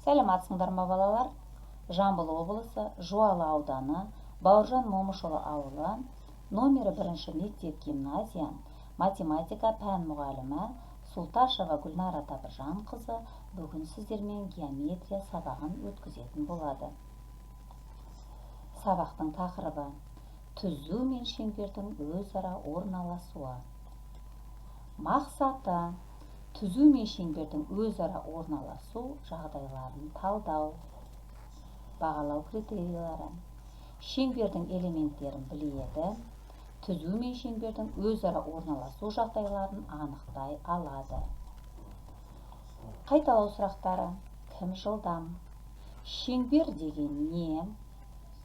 Сәлеметсіңдер ме, балалар? Жамбыл облысы, Жуалы ауданы, Бауыржан Момышұлы ауылы, номері бірінші мектеп гимназия, математика пән мұғалімі Султашева Гүлнара Табыржанқызы бүгін сіздермен геометрия сабағын өткізетін болады. Сабақтың тақырыбы: түзу мен шеңбердің өзара орналасуы. Мақсаты: түзу мен шеңбердің өзара орналасу жағдайларын талдау. Бағалау критерийлері: шеңбердің элементтерін біледі, түзу мен шеңбердің өзара орналасу жағдайларын анықтай алады. Қайталау сұрақтары: кім жылдам? Шеңбер деген не?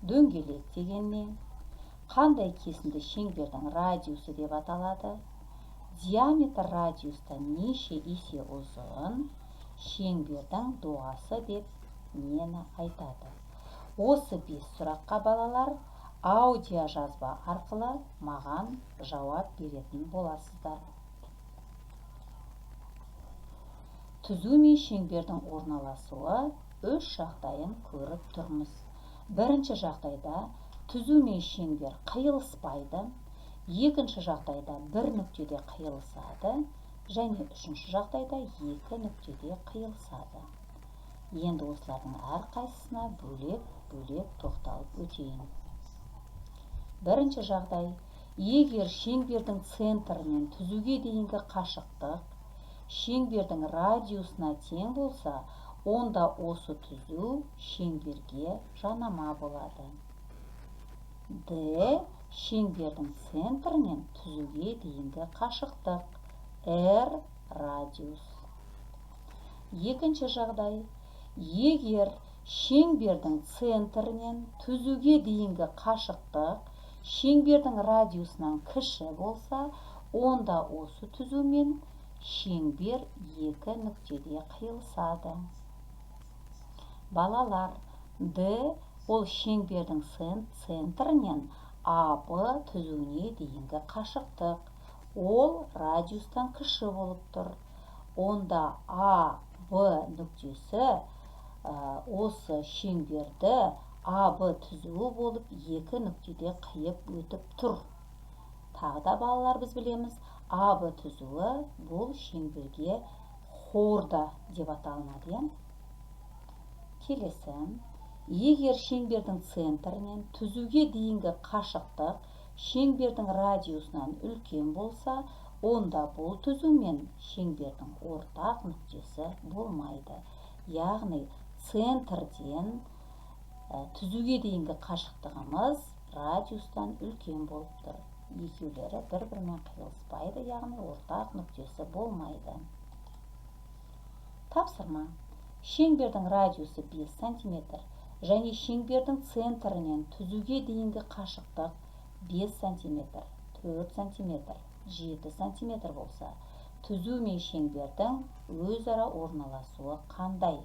Дөңгелек деген не? Қандай кесінді шеңбердің радиусы деп аталады? Диаметр радиустан неше есе ұзын? Шеңбердің доғасы деп нені айтады? Осы 5 сұраққа, балалар, аудио жазба арқылы маған жауап беретін боласыздар. Түзу мен шеңбердің орналасуы үш жағдайын көріп тұрмыз. Бірінші жағдайда түзу мен шеңбер қиылыспайды, екінші жағдайда бір нүктеде қиылысады және үшінші жағдайда екі нүктеде қиылысады. Енді осылардың әрқайсысына бөлек-бөлек тоқталып өтейін. Бірінші жағдай: егер шеңбердің центрінен түзуге дейінгі қашықтық шеңбердің радиусына тең болса, онда осы түзу шеңберге жанама болады. D шеңбердің центрінен түзуге дейінгі қашықтық, R радиус. Екінші жағдай: егер шеңбердің центрінен түзуге дейінгі қашықтық шеңбердің радиусынан кіші болса, онда осы түзумен шеңбер екі нүктеде қиылысады. Балалар, D ол шеңбердің центрінен АБ түзуіне дейінгі қашықтық. Ол радиустан кіші болып тұр. Онда АБ нүктесі осы шеңберді АБ түзуі болып екі нүктеде қиып өтіп тұр. Тағы да, балалар, біз білеміз, АБ түзуі бұл шеңберге хорда деп аталынады. Келесі, егер шеңбердің центрінен түзуге дейінгі қашықтық шеңбердің радиусынан үлкен болса, онда бұл түзу мен шеңбердің ортақ нүктесі болмайды. Яғни центрден түзуге дейінгі қашықтығымыз радиустан үлкен болып тұр. Екеулері бір-бірімен қиылыспайды, яғни ортақ нүктесі болмайды. Тапсырма: шеңбердің радиусы 5 см және шеңбердің центрінен түзуге дейінгі қашықтық 5 см, 4 см, 7 см болса, түзу мен шеңбердің өзара орналасуы қандай?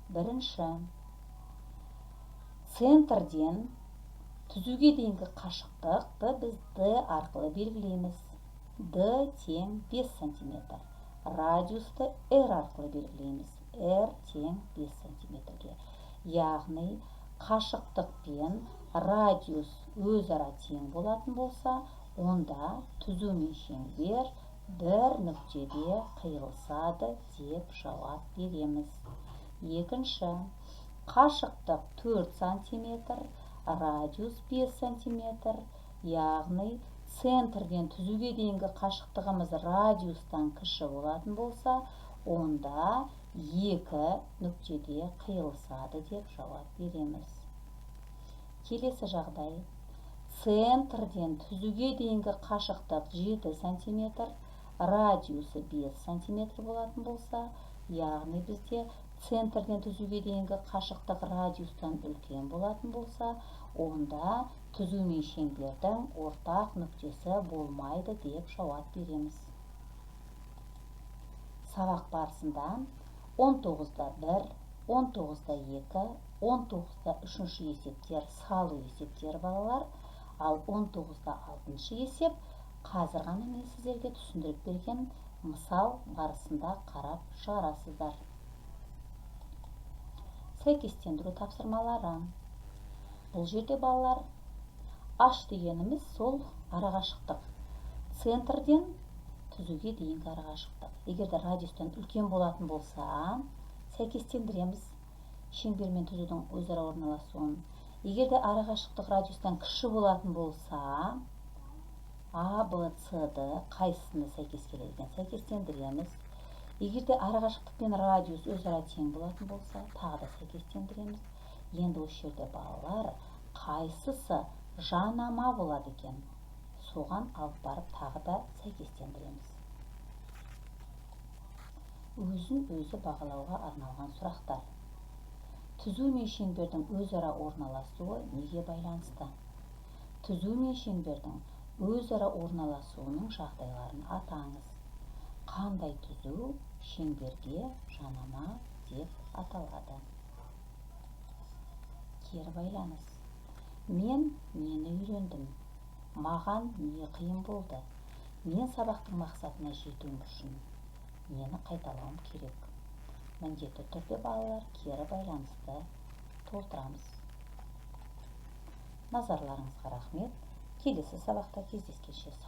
Бірінші, центрден түзуге дейінгі қашықтықты біз D арқылы белгілейміз. D тең 5 см. Радиусты R арқылы белгілейміз. R тең 5 см-ге. Яғни қашықтық пен радиус өзара тең болатын болса, онда түзу мен шеңбер бір нүктеде қиылысады деп жауап береміз. Екінші, қашықтық 4 см, радиус 5 см, яғни центрден түзуге дейінгі қашықтығымыз радиустан кіші болатын болса, онда екі нүктеде қиылысады деп жауап береміз. Келесі жағдай: центрден түзуге дейінгі қашықтық 7 см, радиусы 5 см болатын болса, яғни бізде центрден түзуге дейінгі қашықтық радиустан үлкен болатын болса, онда түзу мен шеңбердің ортақ нүктесі болмайды деп жауап береміз. Сабақ барысында 19-да 1, 19-да 2, 19-да 3 есептер салу есептері, балалар, ал 19-да 6 есеп қазір ғана мен сіздерге түсіндіріп берген мысал барысында қарап шығарасыздар. Сәйкестендіру тапсырмалары. Бұл жерде, балалар, h дегеніміз сол арақашықтық, центрден түзуге дейінгі арақашықтық. Егер де радиустан үлкен болатын болса, сәйкестендіреміз шеңбер мен түзудің өзара орналасуын. Егер де арақашықтық радиустан кіші болатын болса, А, Б, С, Д қайсысына сәйкес келеді екен, сәйкестендіреміз. Егер де арақашықтық пен радиус өзара тең болатын болса, тағы да сәйкестендіреміз. Енді осы жерде, балалар, қайсысы жанама болады екен, соған алып барып тағы да сәйкестендіреміз. Өзін өзі бағалауға арналған сұрақтар. Түзу мен шеңбердің өзара орналасуы неге байланысты? Түзу мен шеңбердің өзара орналасуының жағдайларын атаңыз. Қандай түзу шеңберге жанама деп аталады? Кері байланыс. Мен нені үйрендім? Маған не қиын болды? Мен сабақтың мақсатына жетуім үшін нені қайталауым керек? Міндетті түрде, балалар, кері байланысты толтырамыз. Назарларыңызға рахмет. Келесі сабақта кездескенше.